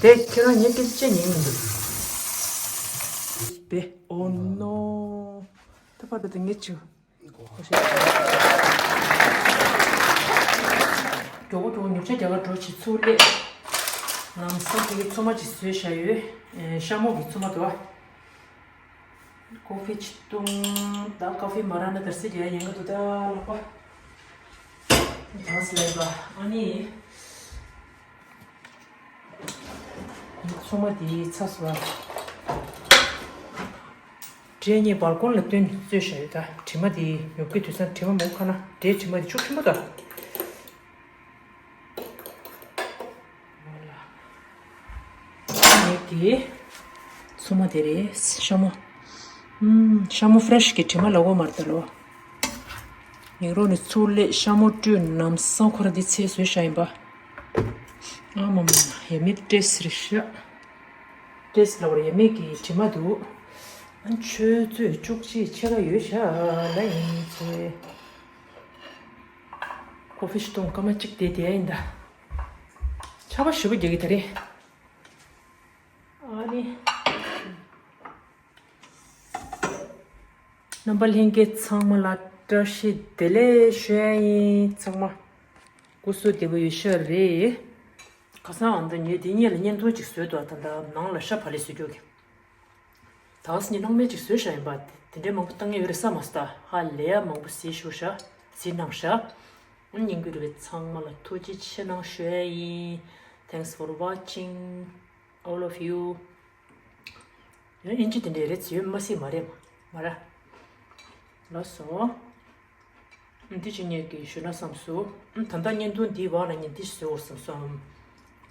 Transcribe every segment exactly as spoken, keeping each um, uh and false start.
དེ་ཁྱེད་རང་ངའི་སྐད་ཆ་བཤད་ཉན་གི་མི་འདུག་བེ། Oh no. ད་བར་དུ་དེ་ངས་བྱུང་། མགྱོགས་པོ་མགྱོགས་པོ་ཉོ་ཆ་རྒྱག་ག་འགྲོ་བྱེད། ཚུར་སླེབས། ལམ་སང་དེ་གི་ཚོད་མ་ཅིག་བཟོས་བཞག་ཡོད། ཨེ། ཤ་མོག་གི་ཚོད་མ་འདུག་ཨ། ཀོ་ཧྥི་ཅིག་བཏུང་། ད་ཀོ་ཧྥི་མ་རག་ན་དར་སི་རྒྱག་ཡ་ཉན་གི་འདུག་ད་ལགས་པ། ད་སླེབས་པ། ཨ་ནི། ཚོད་མ་དེ་ཚ་སོང་། འབྲས་གཉིས་སྦལ་ཀོན་ལ་བཏོན་བཙོས་བཞག་ཡོད། ད་དྲི་མ་དེ་ཉོ་གི་དུས་ཚོད་དྲི་མ་མང་ཁ་ན་འབྲས་དྲི་མ་དེ་ཆུ་ཁྲི་མོ་ད། ངས་དེ་ཚོད་མ་དེ་རེད། ཤ་མོ། ཨུམ། ཤ་མོ་ཧྥི་རེ་ཤི་གི་དྲི་མ་ལ་འོ་མར་ད་ལོ། ཡིག་རོགས་ནས་ཚུར་སླེབས། ཤ་མོ་བཀྲུས། ལམ་སང་ཁོ་ར་འདི་ཚེ་བཟོས་བཞག་ཡིན་པ། ཨ་མ་མ། ཡ་མི་ཏྲེས་རེད་ཤག་ཏྲེས་ལ་བར་ཡ་མི་གི་དྲི་མ་འདུག་ཨ་ཆུ་ཚོད་བཅུ་གཅིག་ཕྱེད་ཀ་ཡོད་ཤག་ལ་ཡིན་ཚེ། ཀོ་ཧྥི་ཞིག་བཏུང་། སྐར་མ་གཅིག་བསྡད་བསྡད་ཡིན་ད། ཆར་པ་ཞེ་པོ་རྒྱག་གི་ད་རེད། ཨ་ནི། རྣམ་པ་ལྷན་རྒྱས་ཚང་མ་ལ་བཀྲ་ཤིས་བདེ་ལེགས་ཞུ་ཡ་ཡིན། ཚང་མ་སྐུ་གཟུགས་བདེ་པོ་ཡོད་ཤག་རེད། ཁ་སང་ཨ་མདོ་ངས་འདི་གཉིས་ལ་བརྙན་ཐུང་ཅིག་བཟོས་འདུག་ད་ལྟ་ནང་ལ་ཤ་བག་ལེབ་བཟོ་རྒྱུ་གི། ད་སྙིང་ནང་མེད་ཅིག་བཟོས་བཞག་ཡིན་པ། དེ་འདྲའི་མང་པོ་བཏང་ངེས་ཡོད་རེད་བསམ་མ་སོང་། ད་ཧ་ལས་ཡ་མང་པོ་གཟིགས་ཞུ་ཤག་གཟིགས་གནང་ཤག་ཨ་ནི་ཉན་གྱི་རེད་པས། ཚང་མ་ལ་ཐུགས་རྗེ་ཆེ་གནང་ཞུ་ཡ་ཡིན། Thanks for watching, all of you. ཡང་ཨིན་ཇི་དེ་འདྲའི་རེད་ཟེར་ཡོད་མ་སྲིད་མ་རེད། མ་ར། ལགས་སོ། འདི་ཅི་ཉེས་ཀྱི་ཞུ་ན་བསམ་སོང་། ད་ལྟ་བརྙན་ཐུང་འདིའི་བར་ལ་ངས་འདི་བཟོས་འོ་བསམ་སོང་།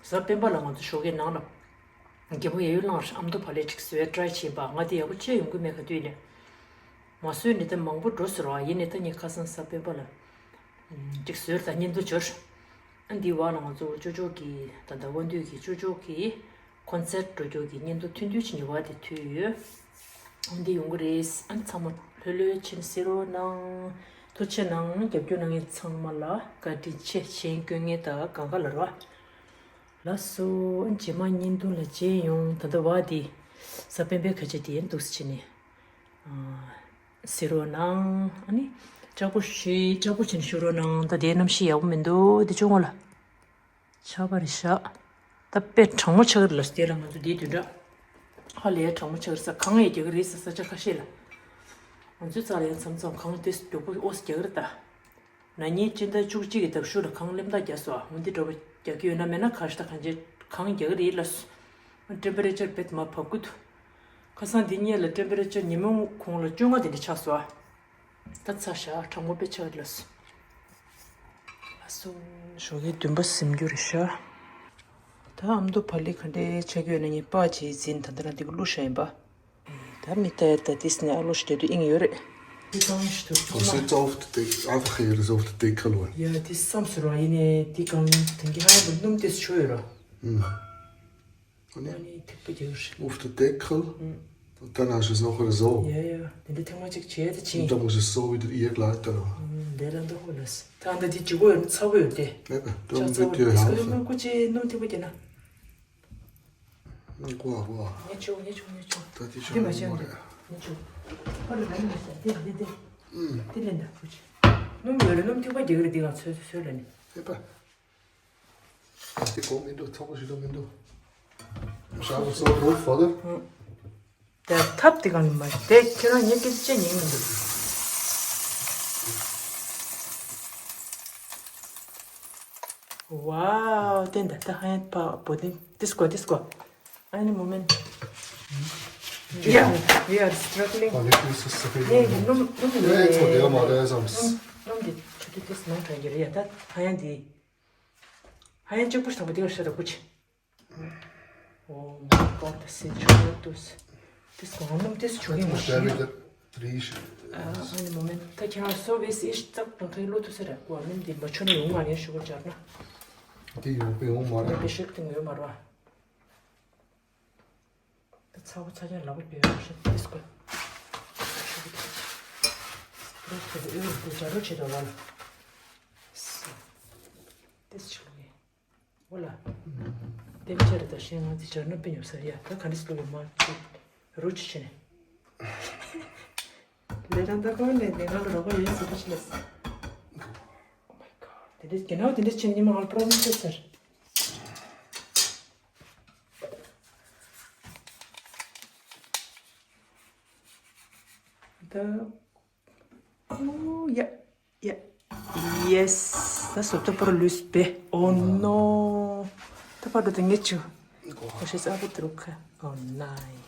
གཟའ་སྤེན་པ་ལ་ང་ཚོ་ཞོགས་ཀས་ནང་ལ་རྒད་པོ་ཡ་ཡུལ་ལངས་ཨ་མདོ་བག་ལེབ་ཅིག་བཟོས་ཊ་རའི་བྱས་པ། ང་དེ་ཡག་པོ་བྱས་ཡོང་གི་མེད་ག་དུས་ནས། མ་བཟོས་ནས་ད་མང་པོ་འགྲོ་ཟེར་བ། ཡིན་ནས་ད་ངས་ཁ་སང་གཟའ་སྤེན་པ་ལ་ཅིག་བཟོས། ད་བརྙན་ཐུང་འབྱོར། ཨ་འདི་བར་ལ་ང་ཚོ་ཅོ་ཅོ་གི་ད་ལྟ་དབང་འདུས་ཀྱི་ཅོ་ཅོ་གི་ཀོན་སར་ཊི་འགྲོ་རྒྱུ་གི་བརྙན་ཐུང་ཐུང་ཐུང་ཅིག་ཉེ་བ་དེ་ཐུག་ཡོད། འདི་ཡོང་གི་རེད། ཨ་ཚང་མ་ལྷོད་ལྷོད་བྱས་ནས་གཟིགས་རོགས་གནང་། ཐུགས་རྗེ་གནང་། རྒྱབ་སྐྱོར་གནང་མཁན་ཚང་མ་ལ་བཀའ་དྲིན་ཆེ། མཆན་སྐྱོན་མཁན་དང་གང་ག་ལ་རོ། ལགས་སོ། ཨ་རྗེས་མ་བརྙན་ཐུང་ལ་མཇལ་ཡོང་། ད་ལྟ་བ་འདི་གཟའ་སྤེན་པའི་ཁ་ཆེ་དེ་ཡིན་འདུག་སེ་བྱས་ནས། ཨ། གཟིགས་རོགས་གནང་། ཨ་ནི་ལྕགས་པོ་ཞུས། ལྕགས་པོ་བྱས་ནས་བཞུགས་རོགས་གནང་། ད་དེའི་གནམ་གཤིས་ཡག་པོ་མི་འདུག་འདི་ཆུ་ངོ་ལ་ཆར་པ་རེད་ཤག་ད་དཔེ་གྲང་མོ་ཆགས་ཀྱི་རེད་ལ། དེ་ལ་ང་ཚོ་འདིའི་བདུན་ཕྲག་ཧ་ལས་གྲང་མོ་ཆགས་ཀྱི་རེད་ས། གངས་ཡང་རྒྱག་གི་རེད་ས། ས་ཆ་ཁ་ཤས་ལ། ང་ཚོའི་རྩ་ལ་ཡང་མཚམས་མཚམས་གངས་དེ་མགྱོགས་པོ་ཨོ་ཙི་རྒྱག་གི་རེད་ད། ན་ནིང་སྤྱི་ཟླ་བཅུ་གཅིག་གི་ཟླ་གཞུག་ལ་གངས་སླེབས་ད་རྒྱག་སོང་། ཨ་འོ་འདི་འདྲ་པོ་རྒྱག་གི་ཡོད་ན་མེད་ན་ག་ཤ་ད་གངས་རྒྱག་གངས་རྒྱག་གི་རེད་ལ། ཊེམ་པེ་རེ་ཅར་དཔེ་མར་བབས་ཀྱི་འདུག་ཁ་སང་འདི་གཉིས་ལ་ཊེམ་པེ་རེ་ཅར་ཉིན་མོ་གུང་ལ་བཅོ་ལྔ་དེ་འདྲ་ཆགས་སོང་ཨ། ད་ཚ་ཤག་གྲང་མོ་དཔེ་ཆགས་ཀྱི་ལགས་སོ། ལགས་སོ། ཞོགས་ཀའི་བདུན་པ་ཟིན་རྒྱུ་རེད་ཤག་ད་ཨ་མདོ་བག་ལེབ་ག་འདྲ་ཆགས་ཀྱི་ཡོད་ན་ངས་པར་བྱས་ཟིན། ད་ལྟ་རང་འདི་གུ་བླུགས་བཞག་ཡིན་པ། ད་མི་ལྟ་ཡ་ད་ཏིས་ནས་ཨ་ལོ་ཞིག་བྲེལ་དུ་ཨིན་ཡོད་རེད། འདི་གང་ཞིག་ཏུ་Was jetzt auf der Deck, einfach hier ist auf der Deckel, Mann. ཡ་འདི་བསམ་སོང་ར། ཡིན་ནས་འདི་གང་དེང་གི་ཧ་ཡ་པ་སྣུམ་ཏིས་ཆོ་ཡོད་ར། ཨུམ། ཨ་ནི་ཐིགས་པ་རྒྱག་རེད། Auf der Deckel. ཨུམ། Und dann hast du es nachher so. ཡ་ཡ་དེ་འདྲ་ཐེངས་མ་གཅིག་བྱས་ད་ཕྱིན། Und dann musst du es so wieder hier gleich da. ཨུམ། དེ་ལ་འདི་ཧོ་ལས། ད་འདི་འདི་ལྗིད་པོ་ཡོད་ན་ཚ་པོ་ཡོད་དེ། Eben, ཕྱག་darum ཚ་པོ་wird ཡོད། die དེ་སྐུ་ལུ་helfen. སྣུམ་སྐུ་ཅི་སྣུམ་ཐིགས་པ་རྒྱག་ན། ངས་ཅོ་ངས་ཅོ་ངས་ཅོ། ད་དེ་ཅོ་འདི་མ་མ་བྱས་རེད། ངས་ཅོ། ཨ་རེ་རེ་མ་བྱས་འདི་འདི་འདི། ཨུམ། འདི་ལེན་ད་ཁུ་ཆེ། སྣུམ་ཡོད་རེད། སྣུམ་ཐིགས་པ་རྒྱག་རེད། འདི་ང་ཚོས་ཚོས་ལ་ནི། ཨེ་པ། འདི་གོ་མི་འདུག་ཚོགས་པ་ཞིག་ལ་མི་འདུག་ཞག་སོ་རོ་ཧྥ་དར། ཨུམ། དེ་ཐབ་དེ་གང་ཡིན་མ་རེད། དེ་ཁྱེད་རང་ངའི་སྐད་ཆ་ཉན་གི་མི་འདུག Wow, དེ་འདྲ་ད་ཧ་ཡང་པ་པོ་དེ་དིས་ཀོ་དིས་ཀོ། Any moment. Yeah, we are struggling. Quality is so good. ནས་སྣུམ་སྣུམ་ནས་ཚོ་དེ་མ་རེད་བསམ། སྣུམ་སྣུམ་དེ་ཆུ་དེ་དེ་སྣང་དྲན་གྱི་རེད་ཡ། ད་ཧ་ཡང་དེ་ཧ་ཡང་གཅིག་པུ་ཞིག་དང་པོ་དེ་ག་ཤ་ར་ཀུ་ཆི། Oh my God, das sieht schon gut aus. Das ist gar nicht, das ist schon immer schön. Very good. Please. Äh, einen Moment. Da kann ich so, wie es ist, da, dann kann ich Lotus rein. Wow, nimm die Machine, Junge, an, ich schon gut, ne? Die Junge, Junge, Mann. Ja, beschickt den Junge, Mann. Da zauber, zeig ja, glaube ich, wir haben schon das gut. Schon gut. Das ist gut, das ist gut, das ist gut. So. Das ist schon gut. འོ་ལ། ལེབ་ཆ་རེ་ད་ཤེས་ང་ཚི་སྦྱར་ན་པི་ཉོ་ས་ཡ་ད་ག་འདྲ་སི་ལུག་གི་མ་ཅི་རུ་ཅི་ཤེས་ནས། ལེ་རང་ད་ཀོ་ནས་ནས་ང་ལ་རོགས་པ་ཡོད་ཟེར་པ་ཤི་ལས། Oh my god. དེ་འདྲ་རྒྱ་ནག་དེ་འདྲ་བྱས་ཉི་མ་ང་ལ་པྲོབ་ལེམ་ཆེ་ཟེར། ད། ཨོ་ཡ། ཡ། Yes. ད་སོབ་ཏོ་པར་ལུས་པེ། Oh no. ད་པར་འགྲོ་དེ་ངེད་ཆུ། ཁོ་ཤེས་ཨ་པོ་ཏི་རུ་ཁ། Oh nine.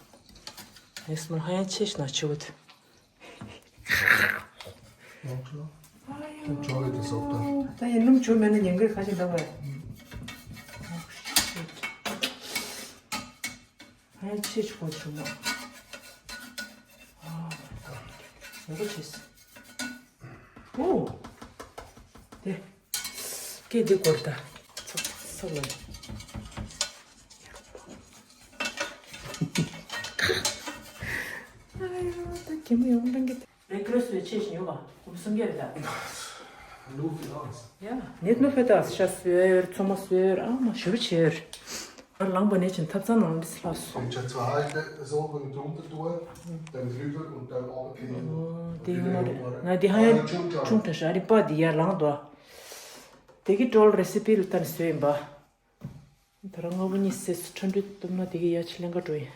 Next month ཧ་ཡང་ཆེ་ཤི་ན་ཆུ་བུད། ད་ཡིན་ལུམ་ཆུ་མེད་ན་ཉན་གི་ཁ་ཤས་འདུག་བས། ཧ་ཡང་ཆེ་ཆུ་གོ་ཆུ་མ། ཨ་ཡོད་པ་ཆེས། ཨོ། དེ། སྐད་འདི་སྐོར་ད། ཚོགས་ཚོགས་ལ། ཨ་ཡོ་ད་གད་མོ་ཡོང་ལང་གི། རེ་ཀི་རེ་སུའི་ཆེ་ཞིང་ཡོད་པ་ཀུམ་སུམ་རྒྱ་རེ་ད། ལུག་གི་ཨང་། ཡ་ནེ་ནོ་ཕེ་ད་ཤ་སུའི་ཚོ་མ་སུའི་ཨ་མ་ཞུ་བ་ཆེར། ཨ་ལང་པ་ནེ་ཆེན་ཐབ་ཚང་ནང་འདི་སླ་སོ། དེ་ཡོད་མ་རེད་ང་འདི་ཧ་ཡང་ཆུང་དྲགས་ཤག་རི་པ་འདི་ཡར་ལངས་འདུག་དེ་གི་ཀྲོལ་རེ་སི་པི་ལ་ལྟ་ནས་བཟོས་ཡིན་པ། ད་རང་སྔ་པོ་གཉིས་སེ་སུ་ཁྲ་འདྲུད་གཏུབ་ན་དེ་གི་ཡ་ཆི་ལེན་ག་འགྲོ་ཡིན།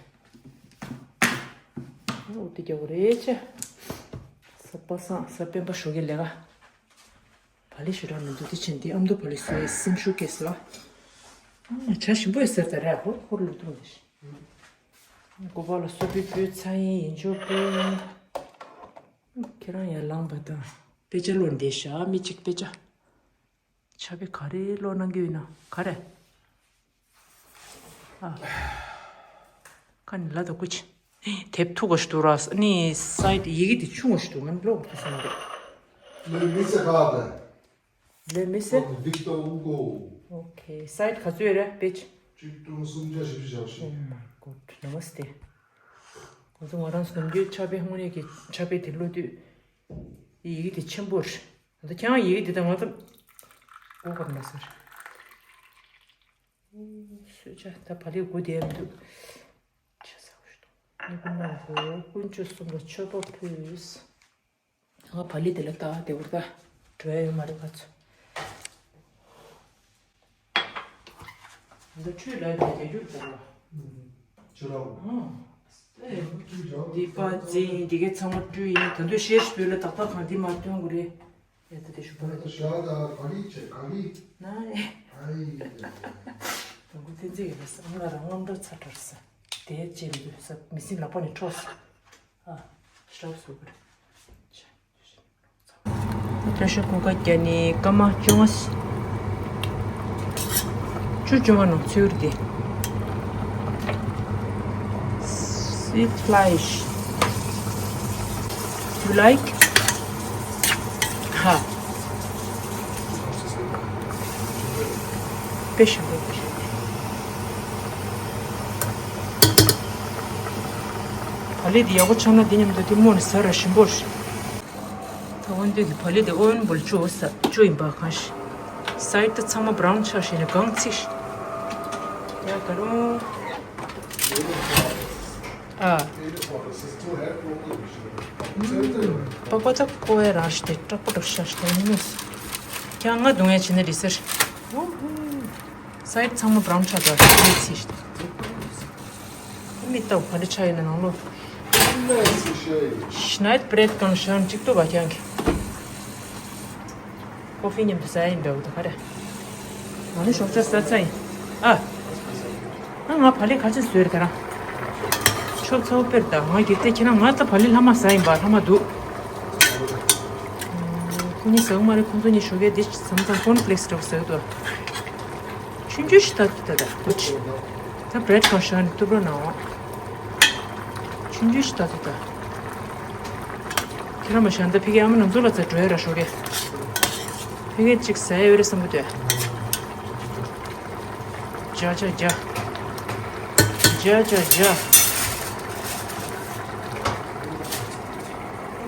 འོ་དེ་རྒྱག་གི་རེད་ཆེ། ས་པ་སངས་ས་སྤེན་པ་ཞོགས་ཀྱི་ལས་ཀ་བ་ལི་ཞུ་ར་མི་འདུག་དེ་ཕྱིན་དེ་ཨ་མདོ་བ་ལི་སུའི་སེམས་ཤུགས་སྐྱེས་སོ། བྱ་ཞིམ་པོ་ཡོད་ཟེར་ད་རེད་ཧོར་ཧོར་ལུག་འདུག་ནས། མགོ་པ་ལ་སོ་པི་པོའི་ཚ་ཡིན་ཡིན་ཆོག་པོ་ཡིན། ཁྱེད་རང་ཡར་ལངས་པ་དང་དཔེ་ཆ་ལོན་བསྡད་ཤག་མི་གཅིག་དཔེ་ཆ། ཆ་པེ་ག་རེ་ཀློག་གནང་གི་ཡོད་ན་ག་རེ། ཨ། ཁ་ནི་ལ་དོ་ཀུ་ཆི། དེབ་ཐུག་གོ་ཞིག་འདུག་ར་ནི་སའི་ཡི་གེ་དེ་ཆུང་གོ་ཞིག་འདུག་ང་ཀློག་གོ་སོང་རེད། ལེ་མི་སེ་ག་དེ། ལེ་མི་སེ། ཨོ་ཝིག་ཏོར་ཧུ་གོ། ཨོ་ཁེ་སའི་ག་ཚོད་རེད་པེ་ཆི། གཅིག་སྟོང་སུམ་བརྒྱ་བཞི་བཅུ་ཞེ་བཞི། Oh my god. Namaste. ཁོང་ཚོ་ང་རང་ཚོ་ནམ་རྒྱུན་ཆ་པེ་དངོས་གནས་ཀྱི་ཆ་པེ་དེ་ཀློག་དུས། ཡི་གེ་དེ་ཆེན་པོ་རེད། ད་ཁྱེད་རང་ཡི་གེ་དེ་དང་ང་ཚོ་གོ་བར་མ་ཟེར། སོས་ཆ་ད་བ་ལི་དགུ་དེ་མི་འདུག་ཆ་ཟ་བ་ཞིག་འདུག་ནི་ཀུན་མ་གོ་ཀུན་སྤྱོད་གསུམ་ལ་མཆོད་པ་ཕུལ། ང་བ་ལི་དེ་ལ་ལྟ་དེ་བར་ད་བྲོས་ཡོད་མ་རེད་ང་ཚོ། འདི་ཆུ་ལ་དེ་དེ་རྒྱུ་དེ་ལ། ཆུ་ར། ཨང་། འདི་པ་འཛིན་འདི་གའི་ཚང་མ་བཀྲུས་ཡིན་ད་དུང་ཤེར་སྤོས་ལ་ཏག་ཏག་གང་འདི་མ་སྟོན་དགོས་རེད། ཡ་ད་དེ་ཞུ་བ་རེད། ཞག་ད་ག་གི་ཆེ་ག་གི། ན་རེད། ཨའི། དང་པོ་ཐེན་ཙེ་ཡིན་ལ་ས་ང་རང་རྔམ་འདྲ་ཚ་དྲགས་ས། དེ་ཅེ་མི་འདུག་ས་མི་སྲིད་ལག་པ་ནས་འཕྲོག་ས། ཨ། ཞབས་སུ་བར། ཐོན་ཤོག་གུ་ཀ་རྒྱ་ནི་སྐར་མ་བཅོ་ལྔ། བཅུ་བཅོ་ལྔ་ནང་ཚུད་རེད་དེ། སི་ཕ་ལའི་ཤི། You like? ཧ། དཔེ་ཞིམ་པོ་རེད། བ་ལི་འདི་ཡག་པོ་ཆགས་ན་འདི་མཉམ་དུ་འདི་རྨོ་ནས་ཟ་ར་ཞིམ་པོ་རེད། ད་འོན་ཏེ་གི་བ་ལི་དེ་ཨོ་ཝེན་བོལ་བཅུ་ས་བཅུ་ཡིན་པ་གང་ཤི། སའི་ཌི་ད་ཚང་མ་བྷ་རའུན་ཆགས་ཤེས་ནས་གང་ཚིག་ཤི། ཡ་ད་རུང་། ཨ། པགས་པ་ད་ཀོ་ཡ་རང་ཤི་དེ་དྲག་པོ་དྲག་ཤ་ཤི་དེ་ནི་མོ། ཀྱང་ང་གདུང་ཡ་བྱེད་ན་རི་སར། སའི་ཌི་ཚང་མ་བྷ་རའུན་ཆགས་འདུག་ཨ་ཤི་དེ་ཚིག་ཤི། མི་ལྟ་བུ་ག་འདྲ་ཆགས་ཡོད་ན་ནང་ལོགས། ཤི་ནའི་ཏི་བྷི་རེད་གང་ཤང་གཅིག་ཏུ་བ་ཀྱང་གི། ཀོ་ཧྥི་མཉམ་དུ་ཟ་ཡ་ཡིན་པའི་འོ་ད་ག་རེ། ང་ནི་ཞོགས་ཇ་ཟ་ཚར་ཡིན། ཨ། ཨ་ང་བ་ལི་ག་ཅི་བཟོས་རེད་ད་རང་། ཆོབ་ཚ་བོ་དཔེར་ད་ང་གི་ལྟས་ཁྱེད་རང་ང་ད་བ་ལི་ལྷ་མ་ཟ་ཡིན་པ་ལྷ་མ་འདུག་ཁོ་གཉིས་ཟ་གི་མ་རེད། ཁོང་ཚོ་གཉིས་ཞོགས་ཀས་འདི་ཟམ་ཚང་ཀོན་ཕི་ལེགས་སི་འདྲ་བོ་ཟ་གི་འདུག་ཆུང་ཆུང་ཞིག་ལྟ་དུས་ད་ལྟ་ཨུ་ཆི། ད་བྷི་རེད་གང་ཤང་ནས་གཏུབ་རོགས་གནང་འོ། ཆུང་ཆུང་ཞིག་ལྟ་དུས་ད། ཁྱེད་རང་མ་ཤང་ད་ཕི་གའི་ཨ་མ་ནང་ཚོ་ལ་ཚ་འགྲོ་ཡ་ར་ཞོགས་ཀས། ཕི་གའི་གཅིག་ཟ་ཡ་ཡོད་རེད་བསམ་གི་འདུག་ཇ་ཇ་ཇ། ཇ་ཇ་ཇ།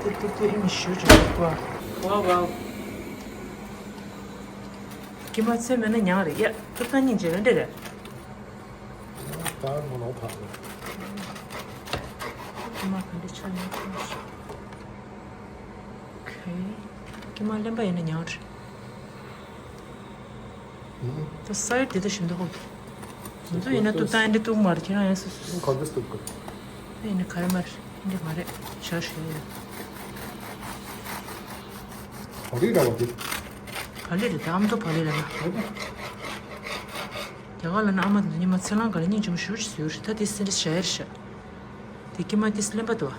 ཏི་ཏི་ཏི་ཨི་མི་ཞུ་ཇ་ཀ་བ་བ། ཀི་མ་ཚེ་མེད་ན་ཉང་རེད་ཡ། ཏུ་ཏ་ཉིན་ཇེ་རེ་འདྲེ་རེད། ད་མོ་ལོ་ཐག་རེད། ཀྱེ་མ་ག་འདྲ་ཆགས་ཡོད་ཁྱོད། ཁེ། ཀྱེ་མ་གླེན་པ་ཡིན་ན་ཉག་རེད། ད་སའི་ཌི་དེ་ད་ཞིམ་མདོག་ཁོག་གི། ང་ཚོ་ཡིན་ན་ཏུ་ཏང་ཨེ་འདྲ་ཏུ་མ་རེད། ཁྱེད་རང་ཡང་སུ་སུ། ག་འདྲ་སྟུག་གི། ད་ཡིན་ན་ག་རེ་མ་རེད། འདི་མ་རེད། ཞག་ཞུ་ཡོད། བ་ལི་ར་བ་འདི། བ་ལི་རེད། ད་ཨ་མདོ་བ་ལི་ར་ན། རྒྱ་གར་ལ་ན་ཨ་མ་དེ་ཚོ་ཉི་མ་ཚེ་ལང་ག་ལ་སྙིང་རྗེ་མོ་ཞུ་ཞུ་རེད། ད་དེ་སེ་འདྲ་ཞ་ཡར་ཤ། དེ་ཀྱེ་མ་དེ་སེ་གླེན་པ་འདུག་ཨ།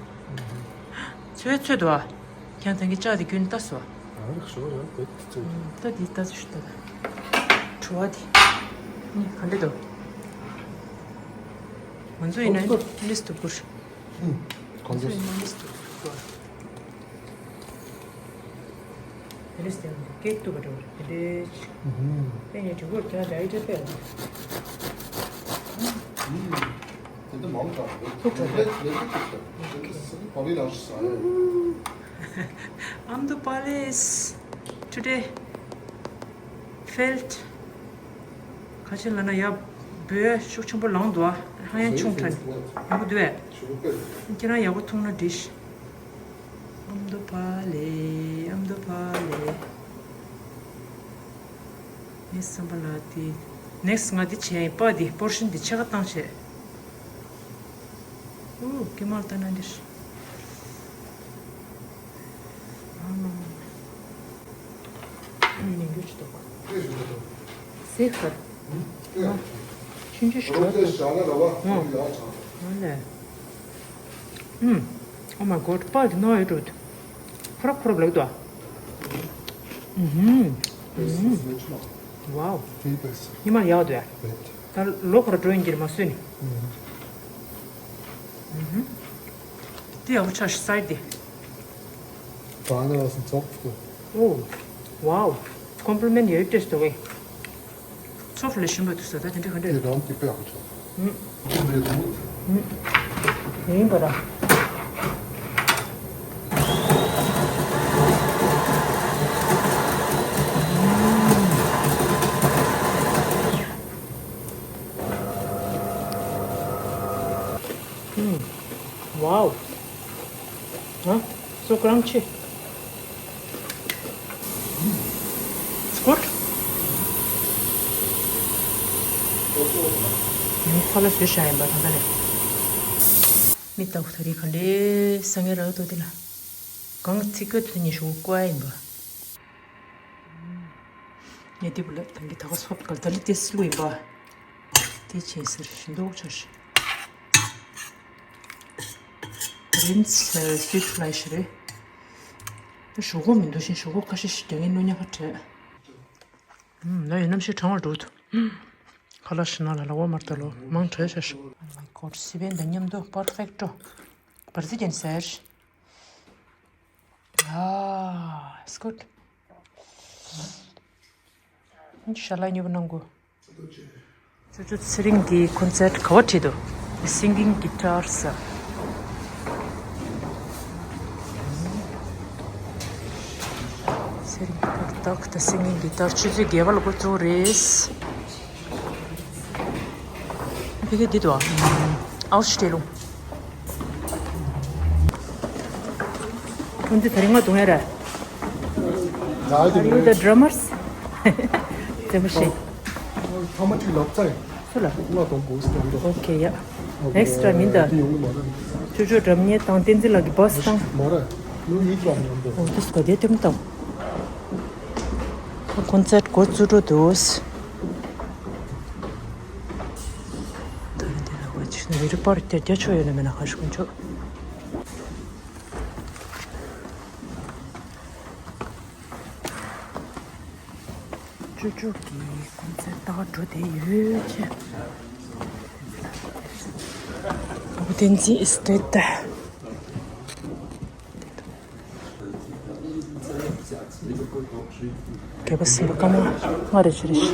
ཚོད་ཚོད་འདུག་ཨ། ཁྱང་ཐང་གི་ལྕགས་དེ་རྒྱུན་ལྟ་སོ། ཨ་རིག་ཤོ་ཡ་བེད་ཚོད། ད་དེ་ལྟ་ཚོད་ཞུ་ད་ད། བྲོ་བ་དེ། ནི་ག་འདྲ་འདུག་ང་ཚོ་ཡིན་ན་ལིས་ཏུ་བསྐུར། ཁོང་ཚོ་ཡིན་ན་ལིས་ཏུ་བསྐུར། ཨེ་རེས་ཀེག་ཏུ་བ་འགྲོ་བ་རེད། དེ་འདྲའི་ཅིག་ཨུ་ཧུམ། ཨེ་ཡ་དྲི་གོར་ཀྱང་ལ་ཨི་ཏྲ་པེ་ལ། དེ་འདྲ་མང་དྲགས་འདུག་ཐུག་ཐུག་ལས་ལས་ཀྱི་ཐུག་ཐུག་དེ་འདྲ་སི་པ་ལི་ལ་ཞིག་ཟ་ཡ། I'm the palace today. Felt. ཁ་ཆེ་ལ་ན་ཡ་བོད་ཤུགས་ཆེན་པོ་ལངས་འདུག་ཨ། ཧ་ཡང་ཆུང་དྲགས་ནས་ཡག་པོ་འདུག་ཨེ། ཁྱེད་རང་ཡག་པོ་འཐུང་ན་འགྲིག་ཨ་མདོ་བ་ལེ། ཨ་མདོ་བ་ལེ། ངས་བསམ་པ་ལ་དེ་ནེག་སི་ང་འདི་བྱས་ཡིན་པ། འདི་པོར་ཤིན་འདི་ཕྱེད་ཀ་བཏང་བྱས། ཨུ་ཀྱེ་མ་ལྟ་ན་འདིར། ཨ་མ་མ་མ། ཉིན་རྒྱུ་ཅི་ཏོག་ཟེར་ཁར། ཆུང་ཆུང་ཞིག་ལ་ཏོག་ཨང་ལས། ཨུམ། Oh my god. པར་གྱི་ནང་ཡོད་འགྲོ། ཁོ་ར་ཁོ་ར་ལབ་འདུག་ཨ། ཨུམ། ཝའོ། ཉི་མ་ཡག་འདུག་ཡ། ད་ལོ་ཁོ་ར་འགྲོ་ཡིན་གྱི་རེད་མ་སུས་ནི། ཨུམ། དེ་ཡག་པོ་ཆགས་ཤིག་སའི་ཌི་དེ། ཨོ། ཝའོ། ཀོམ་པི་ལི་མེན་ཊི་ཡོད་ཏེ་སྟོ་གེ། སོབ་ལས་ཞིམ་པ་འདུག་ཟེར་ད་དེ་འདྲ་ག་འདྲ། དེ་རང་གི་དཔེ་ཡག་པོ་ཆགས། ཨུམ། ཡིན་པ་ར། ཨུམ། ཝའོ། ཧ། སོ་ཀྲང་ཆེ། It's good. ཁ་ལག་བཟོས་བཞག་ཡིན་པ་ད་ལྟ་ནས། མི་ལྟ་བུ་ད་རེས་ག་འདྲའི་ས་ངན་རག་འདུག་དེ་ལ། གང་ཚིག་གི་ཐུན་ཉི་ཤུ་ཀ་ཡིན་པ། ངས་དེ་བུ་ལ་ད་གི་ད་ག་སོབ་ག་ད་ལི་ཏེ་སི་ལུ་ཡིན་པ། དེ་ཆེན་སེར་ཞིམ་མདོག་ཆགས་ཤིང་། རིན་སུའིཊ་ཕི་ལའི་ཤི་རེད། ད་ཞོག་ཁོག་མི་འདུག་ཤིང་ཞོག་ཁོག་ཁ་ཤས་ཤིག་རྒྱག་ངན་ནོ་ཉག་ཁ་བྲལ། ཨུམ། ལ་ཡི་གནམ་གཤིས་གྲང་བ་འགྲོ་འདུག་ཁ་ལག་ཞིམ་ན་ལ་ལ་བ་མར་ད་ལོ་མང་དྲགས་ཤག Oh my god. སི་པན་དང་མཉམ་དུ་པར་ཕེག་ཊོ། བར་ཛི་ཀྱན་སེར། ཨ། It's good. ཤ་ལ་ཉོ་བ་གནང་གོ། ཅོ་ཅོ་ཚེ་རིང་གི་ཀོན་སར་ཊི་ག་བ་ཁྲིད་དོ། Singing guitar ཟེར། ཚེ་རིང་གི་ཏག་ཏག་ད་singing guitar ཆུ་ཚོད་བརྒྱད་པ་ལ་འགོ་བཙུགས་རེད། ཕ་གི་འདི་དུ་ཨ། ཨའོ་ཤི་ཏེ་ལུང་། ཁོང་ཚོ་དེ་རིང་ང་དུང་ཡ་ར། Are you the drummers? རྩེད་མོ་ཤེས། ཐ་མ་གཅིག་ལབ་ཚར་ཡིན། སུ་ལ། ང་དང་བོ་སི་དང་འགྲོ། Okay, yeah. Next time ཡིན་ད། དེ་ཡོང་གི་མ་རེད། ཅོ་ཅོ་སྒྲ་སྙན་དང་བསྟན་འཛིན་ལགས་ཀྱི་བ་སི་དང་། མ་རེད། ནུ་ཡིག་ལ་མཉམ་དུ། འོ་དུ་སྐོ་དེ་དེམ་དང་། ཀོན་སར་ཊི་འགོ་བཙུགས་འགྲོ་འདུག་ད་ནི་དེ་ལ་བ་ཅིག་ནི་རི་པར་དེ་རྒྱ་ཆོ་ཡོད་ན་མེད་ན་ཁ་ཤུགས་ཆོ། ཅོ་ཅོ་གི་ཀོན་སར་ཊི་ད་འགྲོ་བསྡད་ཡོད་ཅེ། བོ་བསྟན་འཛིན་ཨི་སི་ཊེཊ། བརྒྱད་པ་གསུམ་པ་སྐར་མ་ལྔ་རེ་བཞི་རེ་བཞི།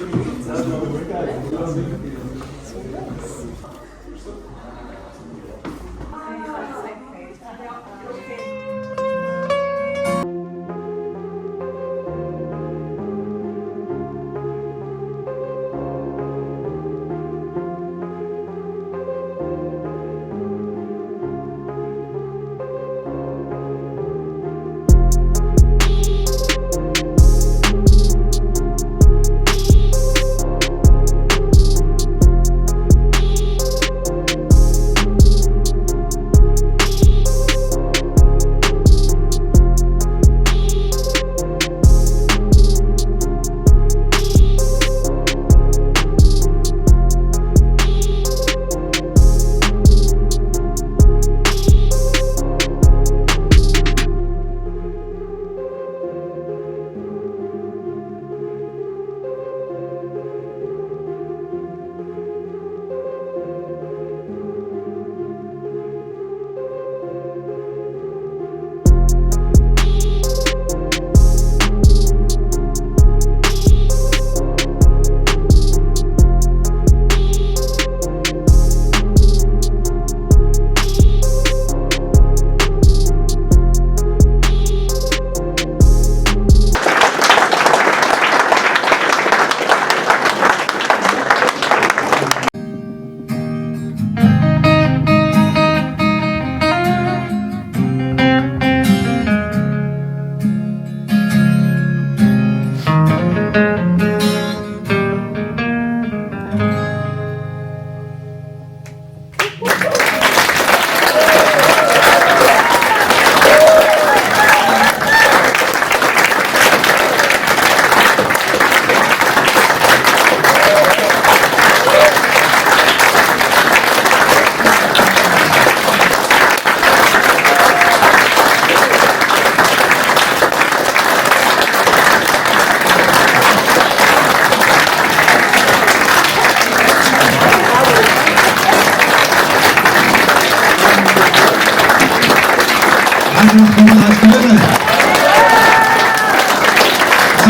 Sag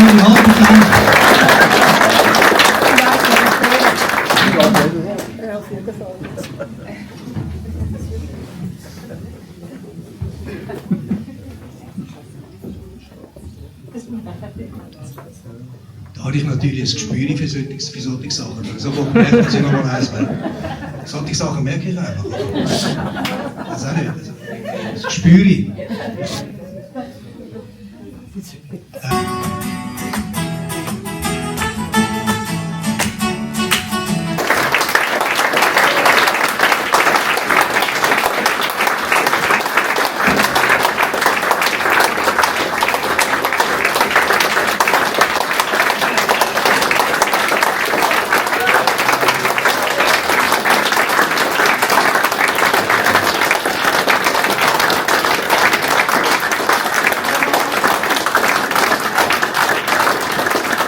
genau bekannt. Da hatte ich natürlich das Gespür für solche, für solche Sachen. Da habe ich gesagt: „Warum merken Sie nochmal eins, weil solche Sachen merke ich einfach.“ Das ist auch nicht. Das Gespür ich.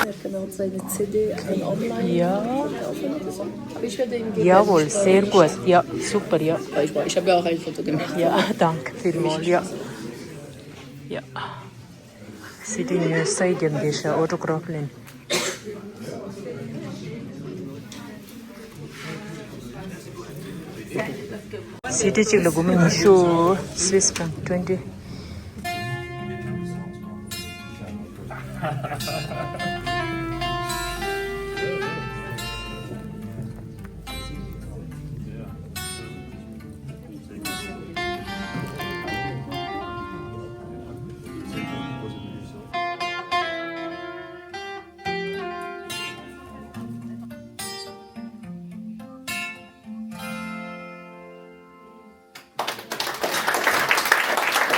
Er kann auch seine C D dann online Ja. Habe ich ja den Jawohl, sehr gut. Ja, super, ja. Ich, ich habe ja auch ein Foto gemacht. Ja, danke vielmals, ja. Ja. City News Saigon Gesha Autograph Line. City གཅིག་ལ་སྒོར་མོ་ཉི་ཤུ། Swiss franc twenty.